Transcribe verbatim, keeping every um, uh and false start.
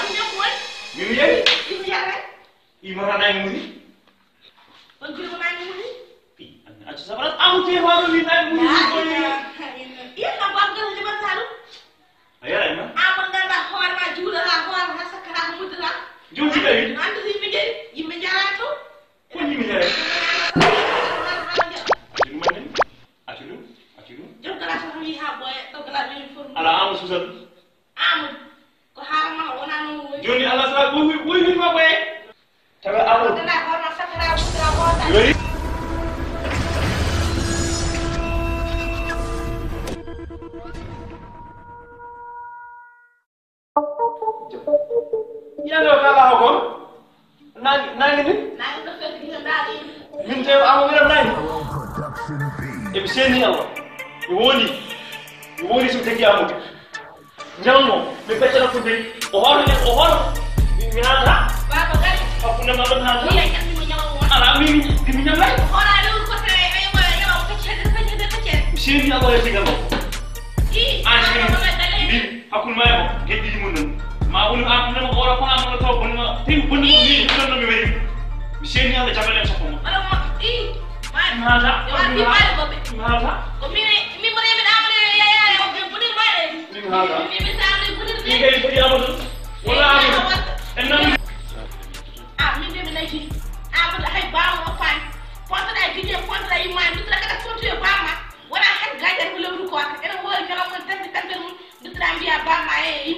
Am ñam woy. Mi mi yari. Ibu yare. Imara na nguni. On jiro na nguni. Pi, an aci sabara. Amu te faru ni na nguni. Iya na ba ga liba taru. A yara ma? A man ga da hor ma jura ha hor ha sakara mudra. Jun ti baby. An ti mi je, yimbe jara to. Ko yimbe jara. Aci dum man. Aci dum. Aci dum. Jom kala sa mi ha boy, to kala mi form. Ala amu susan. Amu. Ko harama wona no. Joni ala sa ko wi wi ma boy. Tawa amu. Kala hor ma sakara mudra. Yoyi. Yano kala hoko. Nangi nangi ni. Nangi no fekk dina dali. Min te amu ngiram nangi. E mi seni Allah. Mi woni. Mi woni so tegi amu. Ñammo mi feccata ko dey. O horo ne o horo. Mi mi hata. Baba gari. Hakkunde ma ɗon hata. Iya ñammi mo ñammo. Ala mi mi mi ñamay. Hora le ko te ay mo ñammo feccata feccata feccata. Mi seni Allah e tegal. An sini. Hakkunde ma e mo geddi mun non. Ma woni an nan ko wala ko an ko to bonni ma. Tin bonni ko ni non no mi wari. Mi seni Allah jabalen so ko mo. Ala ma i. Ma hata. Wa bi bal ko be. Ma hata. Ko mi mi mo re mi da mo re ya ya ya ko bonni ma re. Mi hata. Mi mi sa mi bonni. Ni kay bonni amon. Wala amon. En nan. Ah, min de mi lay jini. Ah, wala hay baawo o faan. Fonta da jini, fonta da imam, mi tra kada fonta e baama. Wala hay gajar mi lewru ko aka. Ena wori kala mon tan tan tan mun. Mi tra mbiya baama e